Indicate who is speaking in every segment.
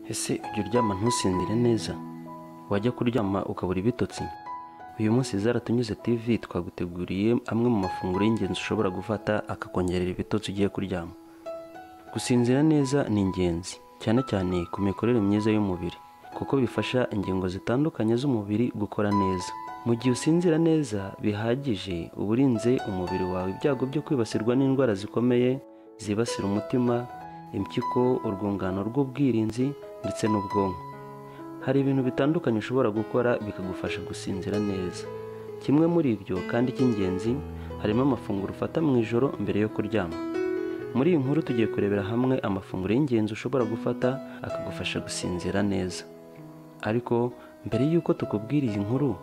Speaker 1: Ese ujya uryama ntusinzire neza? Wajya kuryama ukabura ibitotsi? Uyu munsi Zaratunyuze TV twaguteguriye amwe mu mafunguro y'ingenzi ushobora gufata akakongerera ibitotsi ugiye kuryama. Gusinzira neza ni ingenzi, cyane cyane ku mikorere myiza y'umubiri, kuko bifasha ingingo zitandukanye z'umubiri gukora neza. Mu gihe usinzira neza bihagije, uba urinze umubiri wawe ibyago byo kwibasirwa n'indwara zikomeye zibasira umutima, impyiko, urwungano rw'ubwirinzi ndetse n'ubwonko. Hari ibintu bitandukanye ushobora gukora bikagufasha gusinzira neza. Kimwe muri ibyo kandi cy'ingenzi harimo amafunguro ufata mu ijoro mbere yo kuryama. Muri iyi nkuru tugiye kurebera hamwe amafunguro y'ingenzi ushobora gufata akagufasha gusinzira neza. Ariko mbere y'uko tukubwira iyi nkuru,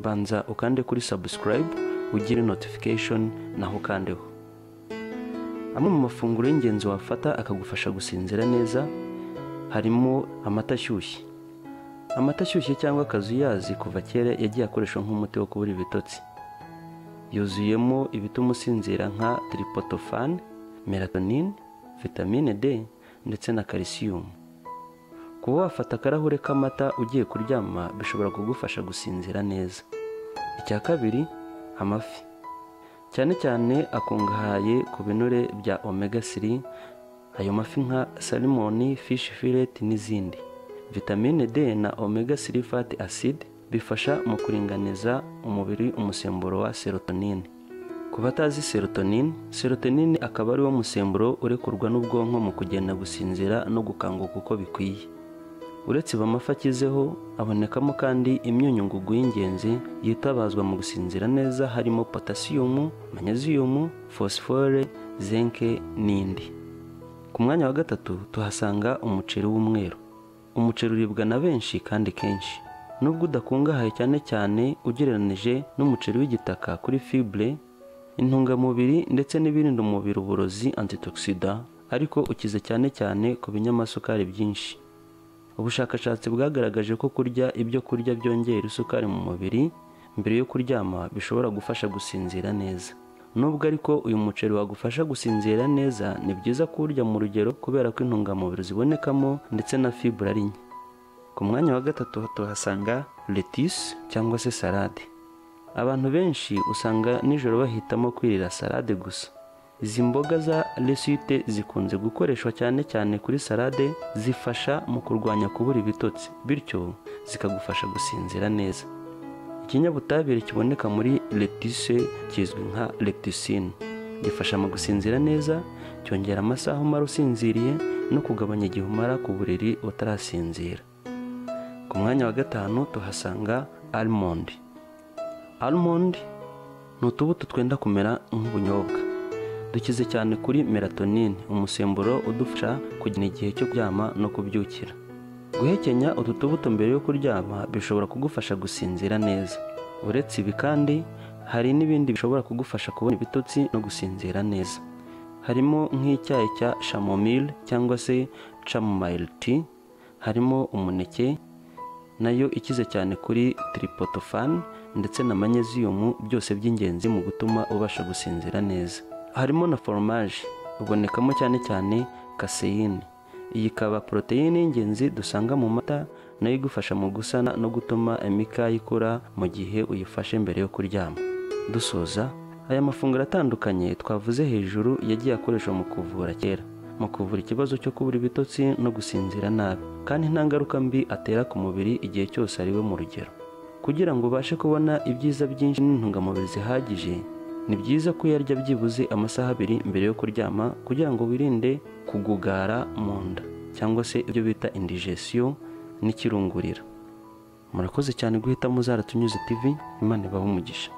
Speaker 1: banza ukande kuri subscribe, ugire notification naho ukandeho. Amwe mu mafunguro y'ingenzi wafata akagufasha gusinzira neza harimo amata ashyushye. Amata ashyushye cyangwa akazuyazi kuva kera yagiye akoreshwa nk'umuti wo kubura ibitotsi. Yuzuyemo ibituma usinzira nka tryptophan, melatonin, vitamine D ndetse na calcium. Kuba wafata akarahure k'amata ugiye kuryama bishobora kugufasha gusinzira neza. Icya kabiri, amafi. Cyane cyane akungahaye ku binure bya omega 3, ayo mafi nka salmon, fish fillet n'izindi. Vitamine D na omega 3 fatty acid bifasha mu kuringaniza umubiri umusemburo wa serotonin. Ku batazi serotonin, serotonin akaba ari wo musemburo urekurwa n'ubwonko mu kugenda gusinzira no gukanguka uko bikwiye. Uretse ibi amafi akizeho, abonekamo kandi imyunyungugu y'ingenzi yitabazwa mu gusinzira neza harimo potasiyumu, manyeziyumu, fosifore, zinc n'indi. Ku mwanya wa gatatu tuhasanga umuceri w'umweru. Umuceri uribwa na benshi kandi kenshi. Nubwo udakungahaye cyane cyane ugereranije n'umuceri w'igitaka kuri fibre, intungamubiri ndetse n'ibirinda umubiri uburozi antioxidant, ariko ukize cyane cyane ku binyamasukari byinshi. Ubushakashatsi bwagaragaje ko kurya ibyo kurya byongera isukari mu mubiri mbere yo kuryama bishobora gufasha gusinzira neza. Nubwo ariko uyu muceri wagufasha gusinzira neza, ni byiza kuwurya mu rugero kubera ko intungamubiri zibonekamo ndetse na fibre ari nke. Ku mwanya wa gatatu tuhasanga lettuce cyangwa se salade. Abantu benshi usanga nijoro bahitamo kwirira salade gusa. Izi mboga za lettuce zikunze gukoreshwa cyane cyane kuri salade, zifasha mu kurwanya kubura ibitotsi, bityo zikagufasha gusinzira neza. Ikinyabutabire kiboneka muri lettuce kizwi nka lecticine, gifasha mu gusinzira neza, cyongera amasaha umara usinziriye no kugabanya igihe umara ku buriri utarasinzira. Ku mwanya wa gatanu tuhasanga almond. Almond ni utubuto twenda kumera nk'ubunyobwa. Dukize cyane kuri melatonin, umusemburo udufasha kugena igihe cyo kuryama no kubyukira. Guhekenya utu tubuto mbere yo kuryama bishobora kugufasha gusinzira neza. Uretse ibi kandi hari n'ibindi bishobora kugufasha kubona ibitotsi no gusinzira neza. Harimo nk'icyayi cya chamomile cyangwa se chamomile tea, harimo umuneke nayo ikize cyane kuri tryptophan ndetse na magnesium, byose by'ingenzi mu gutuma ubasha gusinzira neza. Harimo na fromage, ubonekamo cyane cyane casein. Iyi ikaba poroteyine y'ingenzi dusanga mu mata, nayo igufasha mu gusana no gutuma imikaya ikura mu gihe uyifashe mbere yo kuryama. Dusoza, aya mafunguro atandukanye twavuze hejuru yagiye akoreshwa mu kuvura kera, mu kuvura ikibazo cyo kubura ibitotsi no gusinzira nabi, kandi nta ngaruka mbi atera ku mubiri igihe cyose ariwe mu rugero. Kugira ngo ubashe kubona ibyiza byinshi n'intungamubiri zihagije, ni byiza kuyarya byibuze amasaha 2 mbere yo kuryama kugira ngo wirinde kugugara mu nda cyangwa se ibyo bita indigestion n'ikirungurira. Murakoze cyane guhitamo Zaratunyuze TV, Imana ibahe umugisha.